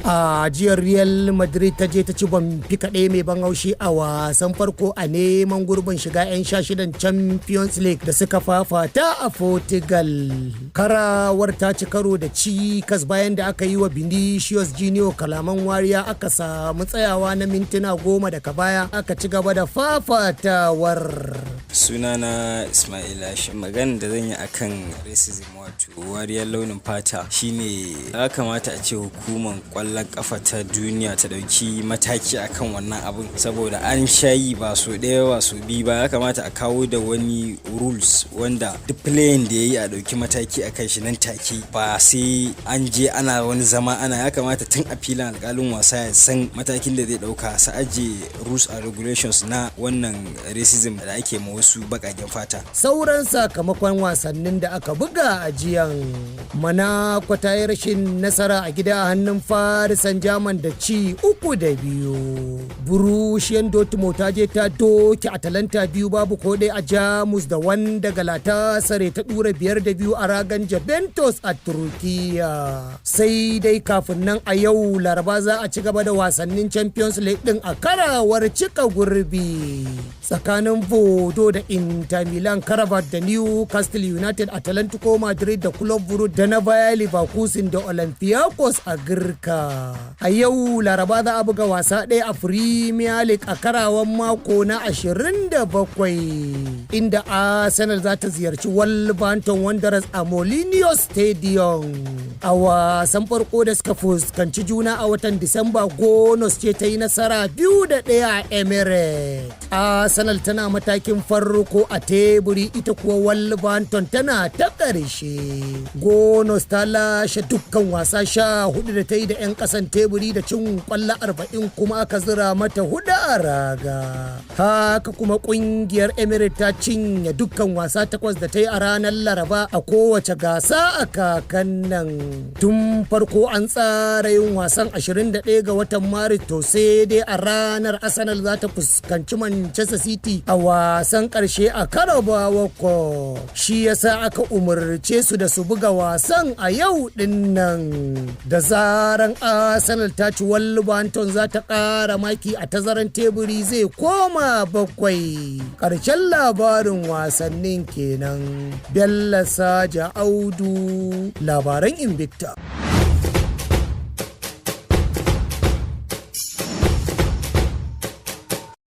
A jiyar Real Madrid ta je ta ci Benfica ɗaya mai ban haushi a wasan farko a neman gurbin shiga 'yan 16n Champions League da suka fafata a Portugal. Karawar ta ci karo da cikas bayan da aka yi wa Vinicius Junior kalaman wariya, aka samu tsayawa na mintuna 10, daga baya aka ci gaba da fafatawar. Sunana Ismail Hashim. Magana da zan yi akan racism, wato wariyar launin fata, shine ya kamata a ce hukumar kwallon kafa ta duniya ta dauki mataki akan wannan abun, saboda an shayi ba so ɗaya ba so biyu ba. Ya kamata a kawo da wani rules wanda duk player da ya yi, a dauki mataki a kan shi nan take, ba sai an je ana wani zama ana. Ya kamata tun a filin alkalin wasa ya san matakin da zai dauka, su aje rules and regulations na wannan racism da ake ma wasu bakaken fata. Sauran sakamakon wasannin da aka buga a jiyan: Monaco ta yi rashin nasara a gida a hannun Paris Saint-Germain da ci 3-2. Borussia Dortmund ta je ta doke Atalanta 2 babu ko ɗaya a Jamus, da wanda Galatasaray ta dura 5-2 a ragan Juventus a Turkiya. Sai dai kafin nan, a yau Laraba za a ci gaba da wasannin Champions League din a karawar cika gurbi tsakanin Bordeaux da Inter Milan, Qarabag da Newcastle United, Atlantico Madrid da Club Brugge, da na Bayer Leverkusen da Olympiacos a Girka. A yau Laraba za a buga wasa ɗaya a Premier League a karawan mako na 27, inda Arsenal za ta ziyarci Wolverhampton Wanderers a Molineux Stadium. A wasan farko da suka fuskanci juna a watan Disamba, Gunners ce ta yi nasara 2-1 a Emirates. Arsenal tana matakin farko a teburi, ita kuwa Wolverhampton tana ta ƙarshe. Gunners ta lashe dukkan wasa 14 da ta yi da 'yan ƙasan teburi da cin kwallo 40, kuma aka zira mata hudu a raga. Haka kuma ƙungiyar Emirates ta cinye dukkan wasa takwas da ta yi a ranar Laraba a kowace gasa a kakan nan. Tun farko an tsara yin wasan 21 ga watan Maris, to sai dai a ranar Arsenal za ta fuskanci Manchester City a wasan ƙarshe a Carabao Cup. Shi yasa aka umarce su da su buga wasan a yau din nan. Da zaran Arsenal ta ci Wolverhampton, za ta ƙara maki a tazaran teburi zai koma bakwai. Ƙarshen labarin wasannin kenan. Bello Saja Audu, labaran Invicta.